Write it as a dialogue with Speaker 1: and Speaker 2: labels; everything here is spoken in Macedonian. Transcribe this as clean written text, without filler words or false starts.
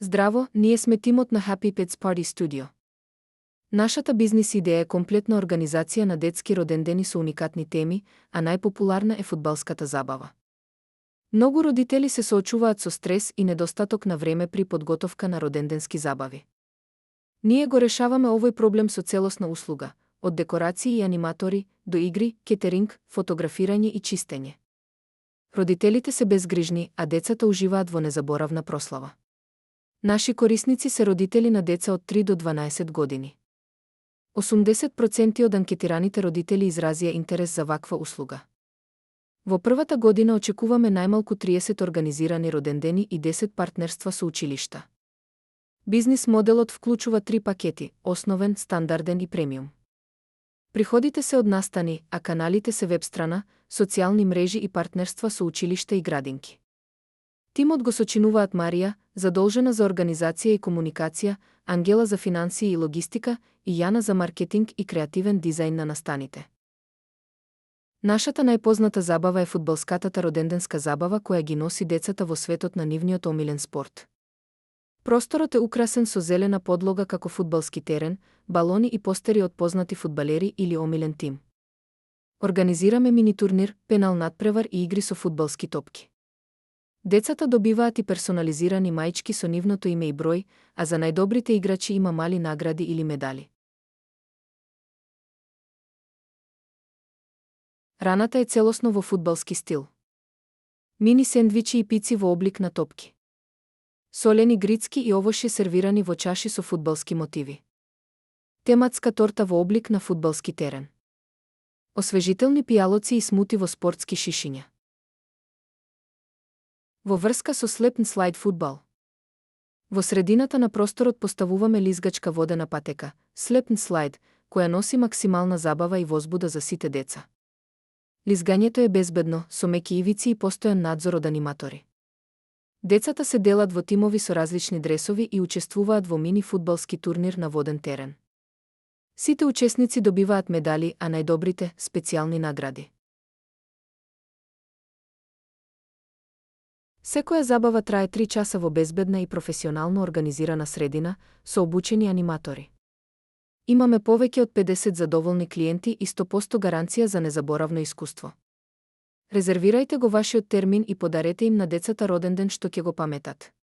Speaker 1: Здраво, ние сме тимот на Happy Pets Party Studio. Нашата бизнис идеја е комплетна организација на детски родендени со уникатни теми, а најпопуларна е фудбалската забава. Многу родители се соочуваат со стрес и недостаток на време при подготовка на роденденски забави. Ние го решаваме овој проблем со целосна услуга, од декорации и аниматори, до игри, кетеринг, фотографирање и чистење. Родителите се безгрижни, а децата уживаат во незаборавна прослава. Наши корисници се родители на деца од 3 до 12 години. 80% од анкетираните родители изразија интерес за ваква услуга. Во првата година очекуваме најмалку 30 организирани родендени и 10 партнерства со училишта. Бизнис моделот вклучува 3 пакети: основен, стандарден и премиум. Приходите се од настани, а каналите се веб-страна, социјални мрежи и партнерства со училишта и градинки. Тимот го сочинуваат Марија, задолжена за организација и комуникација, Ангела за финансии и логистика и Јана за маркетинг и креативен дизајн на настаните. Нашата најпозната забава е фудбалската роденденска забава која ги носи децата во светот на нивниот омилен спорт. Просторот е украсен со зелена подлога како фудбалски терен, балони и постери од познати фудбалери или омилен тим. Организираме мини турнир, пенал надпревар и игри со фудбалски топки. Децата добиваат и персонализирани маички со нивното име и број, а за најдобрите играчи има мали награди или медали. Раната е целосно во фудбалски стил. Мини сендвичи и пици во облик на топки. Солени грицки и овошје сервирани во чаши со фудбалски мотиви. Тематска торта во облик на фудбалски терен. Освежителни пијалоци и смути во спортски шишиња. Во врска со Slip and Slide фудбал. Во средината на просторот поставуваме лизгачка водена патека, Slip and Slide, која носи максимална забава и возбуда за сите деца. Лизгањето е безбедно, со меки ивици и постојан надзор од аниматори. Децата се делат во тимови со различни дресови и учествуваат во мини фудбалски турнир на воден терен. Сите учесници добиваат медали, а најдобрите – специјални награди. Секоја забава трае 3 часа во безбедна и професионално организирана средина, со обучени аниматори. Имаме повеќе од 50 задоволни клиенти и 100% гаранција за незаборавно искуство. Резервирајте го вашиот термин и подарете им на децата роденден што ќе го паметат.